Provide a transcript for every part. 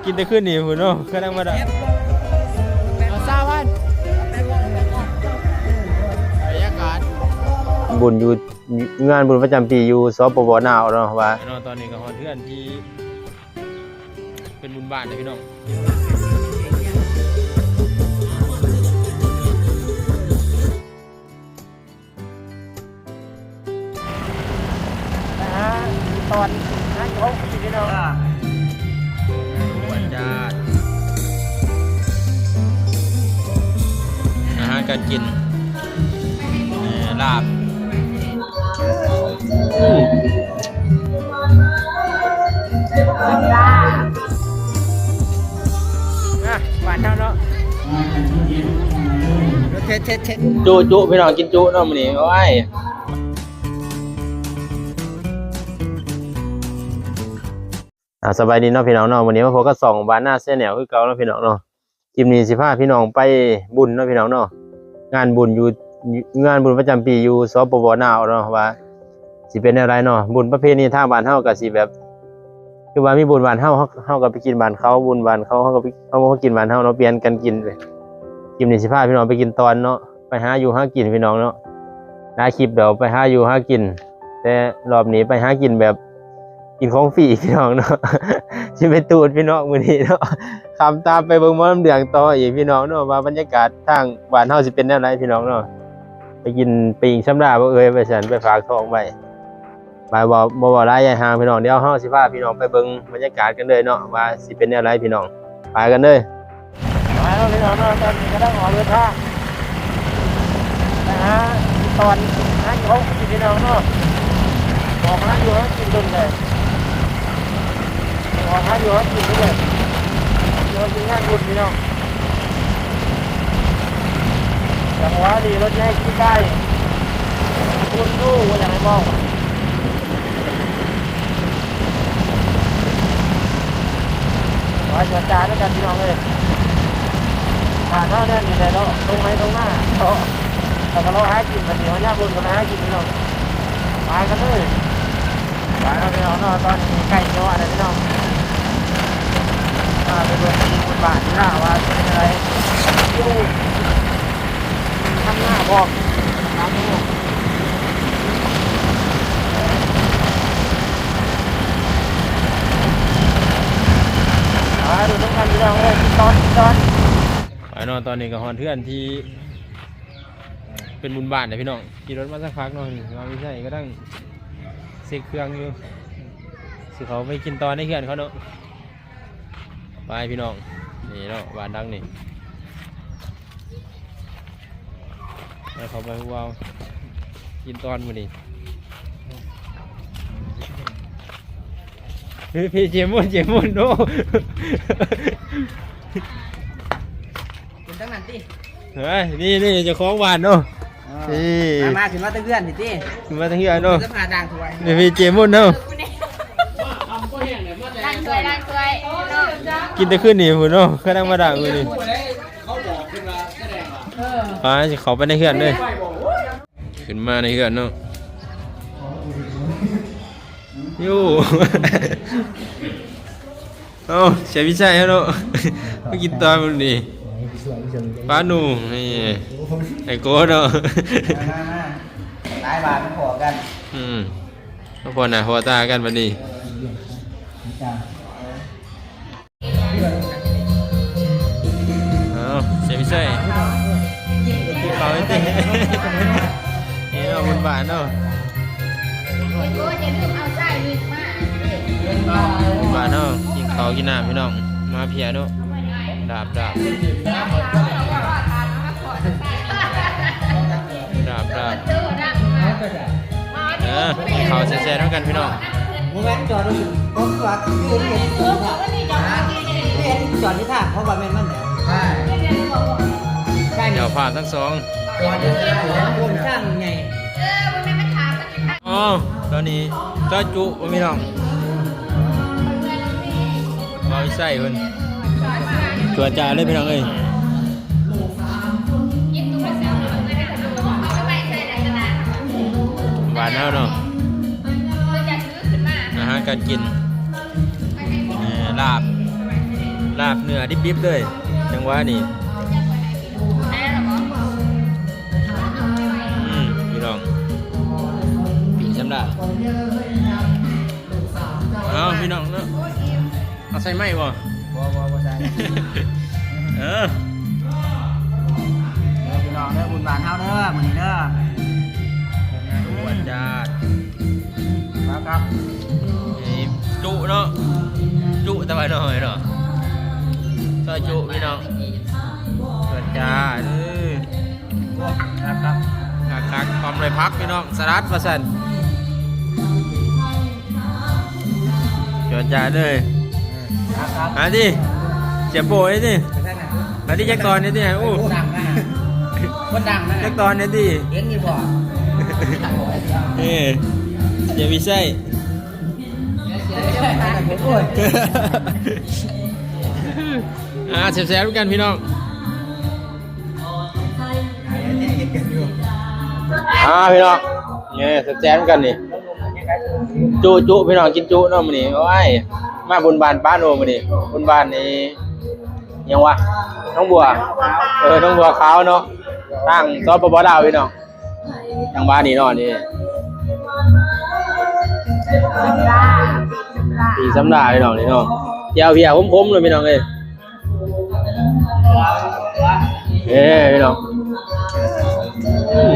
ກິນແຕ່ຄືນນີ້ພຸ້ນເນາະ ຄືທຳມະດາ. ເອົາຊາວພັນ ບັນຍາກາດ ບຸນຢູ່ ງານບຸນປະຈຳປີຢູ່ ສປປ ລາວເນາະ ວ່າເນາະ. ຕອນນີ້ກໍຮອດເຮືອນທີ່ເປັນບຸນບ້ານແລ້ວພີ່ນ້ອງ. ໄປຫາຕອນນັ້ນເຂົາກິນພີ່ນ້ອງ ອາຫານການກິນ ເອີ ລາບ ອາ ບ້ານເຮົາເນາະ ເທດໆໆ ຈຸໆ ພີ່ນ້ອງ ກິນຈຸເນາະມື້ນີ້ ໂອ້ຍ. ອ່າ ສະບາຍດີເນາະພີ່ນ້ອງເນາະ ມື້ນີ້ມາພົບກັບຊ່ອງບ້ານນາແຊນແນວຄືເກົ່າເນາະພີ່ນ້ອງເນາະ. ຄລິບນີ້ຊິພາພີ່ນ້ອງໄປບຸນເນາະພີ່ນ້ອງເນາະ ງານບຸນຢູ່ ງານບຸນປະຈຳປີຢູ່ ສປປ ລາວເນາະ ວ່າຊິເປັນແນວໃດເນາະ. ບຸນປະເພນີທາງບ້ານເຮົາກໍຊິແບບ ຄືວ່າມີບຸນບ້ານເຮົາ ເຮົາ ເຮົາກໍໄປກິນບ້ານເຂົາ ບຸນບ້ານເຂົາ ເຮົາກໍໄປ ເຮົາມາກິນບ້ານເຮົາເນາະ ປ່ຽນກັນກິນ. ຄລິບນີ້ຊິພາພີ່ນ້ອງໄປກິນຕ່ອນເນາະ ໄປຫາຢູ່ຫາກິນພີ່ນ້ອງເນາະ. ຫຼາຍຄລິບແລ້ວໄປຫາຢູ່ຫາກິນ ແຕ່ລອບນີ້ໄປຫາກິນແບບ ກິນຂອງຟຣີພີ່ນ້ອງເນາະ ຊິໄປຕູດພີ່ນ້ອງມື້ນີ້ເນາະ. ຄຳຕາມໄປເບິ່ງໝໍລຳເລື່ອງຕໍ່ອີກພີ່ນ້ອງເນາະ ວ່າບັນຍາກາດທາງບ້ານເຮົາຊິເປັນແນວໃດພີ່ນ້ອງເນາະ. ໄປກິນປີ້ງຊຳລາບໍ່ເອີຍ ວ່າຊັ້ນ ໄປຝາກທ້ອງໄວ້. ໄປ ບໍ່ ບໍ່ເວົ້າຫຼາຍຍາຍຫ່າງພີ່ນ້ອງ ດຽວເຮົາຊິພາພີ່ນ້ອງໄປເບິ່ງບັນຍາກາດກັນເລີຍເນາະ ວ່າຊິເປັນແນວໃດພີ່ນ້ອງ. ໄປກັນເລີຍ. ມາແລ້ວພີ່ນ້ອງເນາະ ຕອນນີ້ກຳລັງອອກເດີນທາງ ໄປຫາຕອນນັ້ນເຂົາກິນພີ່ນ້ອງເນາະ ອອກມາຢູ່ຫາກິນດົນແລ້ວ ອອກມາຢູ່ຫາກິນດົນແລ້ວ ເຮົາກິນງານບຸນພີ່ນ້ອງ. ຈັງຫວະນີ້ລົດໃຫຍ່ຂີ່ໄກ ຄຸນຮູ້ວ່າຢາກໃຫ້ມອງ ວ່າຈະຈານຳກັນພີ່ນ້ອງເອີຍ. ບ້ານເຮົາແນວນີ້ແຫຼະເນາະ ຕົງໄຮ່ຕົງນາເນາະ ແລ້ວກໍເລາະຫາກິນ ບັດນີ້ເຮົາຍາມບຸນກໍໄປຫາກິນພີ່ນ້ອງ. ໄປກັນເລີຍ ໄປເນາະພີ່ນ້ອງເນາະ ຕອນນີ້ໃກ້ຊິຮອດແລ້ວພີ່ນ້ອງ. ພາໄປເບິ່ງທີ່ບຸນບ້ານນີ້ນະ ວ່າຊິເປັນຈັ່ງໃດ ຢູ່ ທຳນາບໍ່ ໄປດູນຳກັນພີ່ນ້ອງເອີຍ ຕອນ ຕອນ ໄປເນາະ. ຕອນນີ້ກໍຮອດເຮືອນທີ່ເປັນບຸນບ້ານແລ້ວພີ່ນ້ອງ ຂີ່ລົດມາສັກພັກເນາະ ວ່າມີໃສກຳລັງເຊັກເຄື່ອງຢູ່ ຊິເຂົ້າໄປກິນຕໍ່ໃນເຮືອນເຂົາເນາະ. ໄປພີ່ນ້ອງ ນີ້ເນາະ ບ້ານຫຼັງນີ້ ເຂົ້າໄປ ວ້າວ ກິນຕອນມື້ນີ້ ເຮີ້ຍ ເຈມຸນ ເຈມຸນ ໂອ້ ເປັນຈັ່ງນັ້ນຕິ ເຮີ້ຍ ນີ້ ນີ້ ເຈົ້າຂອງບ້ານເນາະ. ອ່າ ນີ້ ມາ ມາ ຂຶ້ນມາແຕ່ເຮືອນພີ້ຕິ ຂຶ້ນມາແຕ່ເຮືອນເນາະ ສະພາດາງຖ້ວຍ ນີ້ພີ່ເຈມຸນເນາະ ລ້າງຖ້ວຍ ລ້າງຖ້ວຍເນາະ ກິນແຕ່ຄືນນີ້ພຸ້ນເນາະ ຄືທຳມະດາມື້ນີ້ ເອີ ໄປ ຊິເຂົ້າໄປໃນເຮືອນເລີຍ ຂຶ້ນມາໃນເຮືອນເນາະ ໂຍ. ເອົ້າ ເສຍວິໄສເນາະ ມາກິນຕອນມື້ນີ້ ປາໜູ່ ນີ້ ໄອ້ໂກເນາະ ມາ ມາ ມາ ຫຼາຍບາດມາພໍ້ກັນ ອືມ ມາພໍ້ໜ້າພໍ້ຕາກັນບັດນີ້ ເອີ ເອົ້າ ເສຍວິໄສ ກິນເຂົ້າໄດ້ຕິ ນີ້ເນາະ ບຸນບ້ານເນາະ ບ້ານເຮົາກິນເຂົ້າກິນນ້ຳພີ່ນ້ອງ ມາເພຍເນາະ ດາບ ດາບ ດາບ ດາບ ເອີ ເຂົ້າແຊະໆນຳກັນພີ່ນ້ອງ ບໍ່ແມ່ນຈອດ ກໍຄືວ່າຄືເຫັນ ຄືເຫັນຈອດຢູ່ທາງ ເພາະວ່າແມ່ນມັນແຫຼະ ເຈົ້າພາບທັງສອງ ຈອດຢູ່ທາງ ໂດນທາງໃຫຍ່ ອໍ ຕອນນີ້ຈອດຈຸພີ່ນ້ອງ ເວົ້າໃສ່ເພິ່ນ ຕົວຈາເລີຍພີ່ນ້ອງເອີຍ ບ້ານເຮົາເນາະ ອາຫານການກິນ ລາບ ລາບເນື້ອດິບໆເລີຍ ຈັງຫວະນີ້. ອືມ ພີ່ນ້ອງ ປີ້ງຊຳລາ ເອົາ ພີ່ນ້ອງເນາະ. ເອົາໃສ່ໄມ້ບໍ່? ບໍ່ ບໍ່ ບໍ່ໃສ່. ເອີ ເດີພີ່ນ້ອງເດີ ບຸນບ້ານເຮົາເດີ ມື້ນີ້ເດີ. ຈວດຈາດ ມາຄັບ ນີ້ຈຸເນາະ ຈຸແຕ່ວ່ານ້ອຍເນາະ ຊອຍຈຸພີ່ນ້ອງ. ຈວດຈາດ ເອີ ຄັກໆ ຫອມດ້ວຍຜັກພີ່ນ້ອງ ສະຫຼັດວ່າຊັ້ນ. ຈວດຈາດເລີຍ ເອີ ມາຕິ ສຽໂປ້ເລີຍຕິ ມາຕິ ຈັກຕອນນີ້ຕິ ໂອ້ ຄົນດັງນະ ຄົນດັງນະ ຈັກຕອນນີ້ຕິ ເຫັນຢູ່ບໍ່? ເອີ ສຽວິໄຊ ໂອ້ຍ ອ່າ ແຊບໆນຳກັນພີ່ນ້ອງ. ອ່າ ພີ່ນ້ອງ ເອີ ແຊບໆນຳກັນນີ້ ຈຸໆ ພີ່ນ້ອງ ກິນຈຸເນາະມື້ນີ້. ໂອ້ຍ ມາບຸນບ້ານປາໂນມື້ນີ້ ບຸນບ້ານນີ້ຫຍັງວະ ໜອງບົວ ເອີ ໜອງບົວຂາວເນາະ ທາງ ສປປ ລາວ ພີ່ນ້ອງ. ຈັ່ງຫວະນີ້ເນາະ ນີ້ ປີ້ງຊຳລາພີ່ນ້ອງ ນີ້ເນາະ ແຈ່ວເພຍຂົມໆເລີຍພີ່ນ້ອງເອີຍ. ເອີ ພີ່ນ້ອງ ອືມ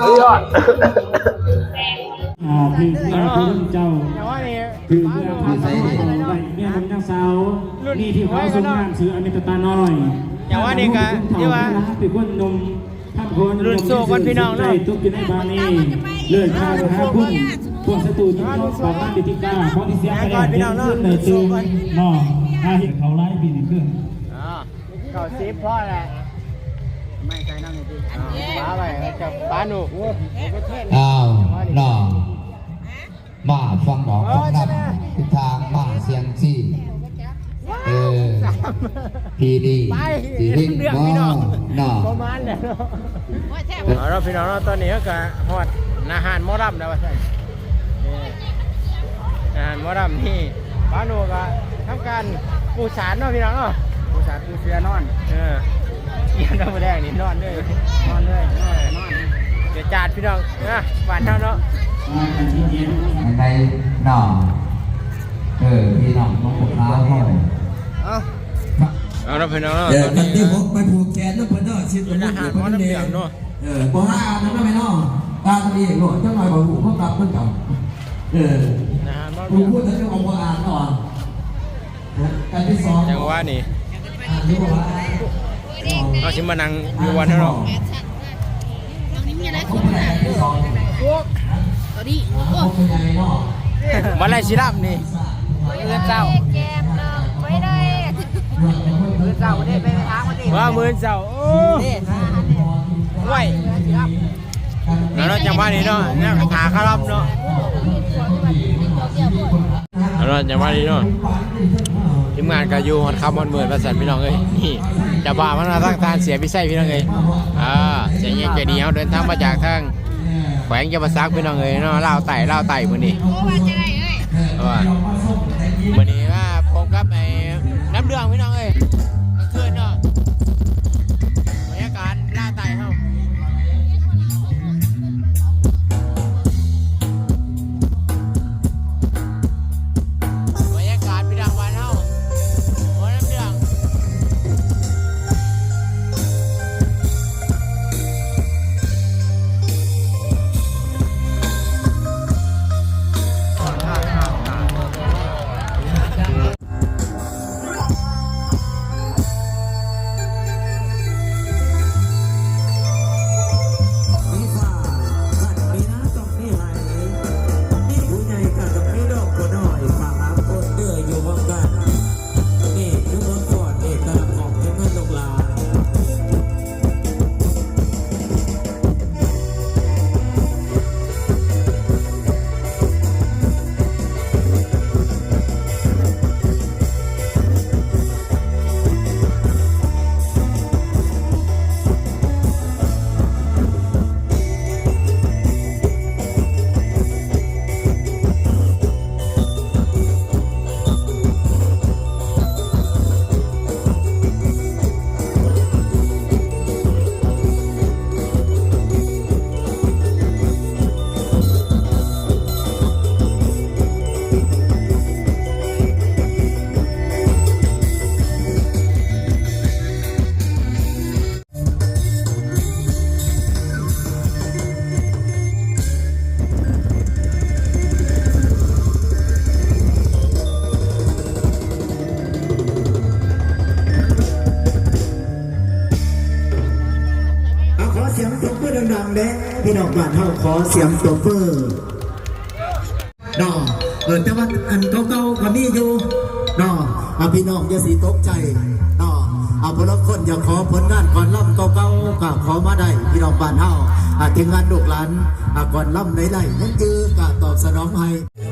ສຸດຍອດ. ອ່າ ຖືກເມືອຜູ້ເຈົ້າ ຖືກເມືອຜູ້ເຈົ້າໄດ້ເມຍຂອງນາງສາວ ມີທີ່ເຂົາຊົງນາມຊື່ອາມິດຕະຕານ້ອຍ. ຈັງຫວະນີ້ກະຖືວ່າ ເປັນຄົນໜຸ່ມ ລຸ້ນໂຊກ່ອນພີ່ນ້ອງເນາະ ຕົກຢູ່ໃນບາງນີ້ ເລີຍພາໄປຫາຄຸນ ພວກສັດຕູທີ່ຕ້ອງການຕິດຕິກາ ຂອງທີ່ເສຍໄປແລ້ວ ພີ່ນ້ອງເນາະ ຄືນໃນຕື່ມເນາະ ຫາເຮັດເຂົ້າຫຼາຍປີນີ້ຄື ເກົ້າສິບພໍແຫຼະ ໄມ້ໃສ່ນຳນີ້ຕິ ປາໄວ້ໃຫ້ເຈົ້າປາໜູ ອ້າວ ນ້ອງ ມາຟັງດອກຟັງນຳ ທິດທາງມາສຽງຊີ ເອີ ທີ່ນີ້ຊິເຮັດບໍ່ເນາະ ປະມານແຫຼະເນາະ. ເອົາລະພີ່ນ້ອງເນາະ ຕອນນີ້ເຮົາກະຮອດໜ້າຮ້ານໝໍລຳແລ້ວວ່າຊັ້ນ ນີ້ ໜ້າຮ້ານໝໍລຳນີ້ ປາໂນກະທຳການປູສານເນາະພີ່ນ້ອງເນາະ ປູສານປູເສື່ອນອນ ເອີ ຍາມມື້ແລງນີ້ນອນເລີຍ ນອນເລີຍ ນອນ ນອນ ເດຈາດພີ່ນ້ອງ ອ່າ ບ້ານເຮົາເນາະ ອັນໃດເນາະ ເອີ ພີ່ນ້ອງຂອງພວກເຮົາ ເອົາ ເອົາລະພີ່ນ້ອງເນາະ ເອີ ຕອນນີ້ ຄັນທີຫົກໄປຜູກແຂນນຳເພິ່ນເນາະ ຊິດ ຢູ່ໃນຮ້ານໝໍລຳເລື່ອງເນາະ ເອີ ບໍ່ຫາອ່ານນຳແມ່ເນາະ ອ່ານເອງໂລດ ຈັກໜ້ອຍບໍ່ຮູ້ຄວາມລັບເພິ່ນເຈົ້າ ເອີ ນະ ຜູ້ຜູ້ນັ້ນຈະເອົາບໍ່ອ່ານເນາະ ອັນທີສອງ ຈັງຫວະນີ້ ອ່າ ເຮົາຊິມານັ່ງຢູ່ວັດເນາະ ບັດໃດຊິຫຼັບນີ້ ມື້ເຊົ້າ ມື້ເຊົ້າ ວ່າມື້ເຊົ້າ ໂອ້ ໄວ ເອົາເນາະ ຈັງຫວະນີ້ເນາະ ແນວກະຖາຄາລຳເນາະ ເອົາເນາະ ຈັງຫວະນີ້ເນາະ ທີມງານກະຢູ່ຮອດຄ່ຳຮອດມືດວ່າຊັ້ນພີ່ນ້ອງເອີຍ ນີ້ ເຈົ້າພາບມາທາງທ່ານເສຍວິໄຊພີ່ນ້ອງເອີຍ ອ່າ ເສຍໃຫຍ່ໃຈດີ ເຮົາເດີນທາງມາຈາກທາງແຂວງຈຳປາສັກພີ່ນ້ອງເອີຍເນາະ ລາວໃຕ້ ລາວໃຕ້ມື້ນີ້ ເພາະວ່າມື້ນີ້ມາພົບກັບໄອ້ນ້ຳເດືອງພີ່ນ້ອງເອີຍ ກາງຄືນເນາະ ບັນຍາກາດ ລາວໃຕ້ເຮົາ ບັນຍາກາດພີ່ນ້ອງບ້ານເຮົາ ໂອ້ ນ້ຳເດືອງ. ແດ່ພີ່ນ້ອງບ້ານເຮົາ ຂໍສຽງຕົບມືເນາະ. ເອີ ແຕ່ວ່າອັນເກົ່າໆກໍມີຢູ່ເນາະ. ອ່າ ພີ່ນ້ອງຢ່າຊິຕົກໃຈເນາະ. ອ່າ ຜູ້ລາງຄົນຢາກຂໍຜົນງານກອນລຳເກົ່າໆ ກໍຂໍມາໄດ້ພີ່ນ້ອງບ້ານເຮົາ. ອ່າ ທີມງານລູກຫຼານ ອ່າ ກອນລຳໃດໆ ຍັງຈື່ ກໍຕອບສະໜອງໃຫ້.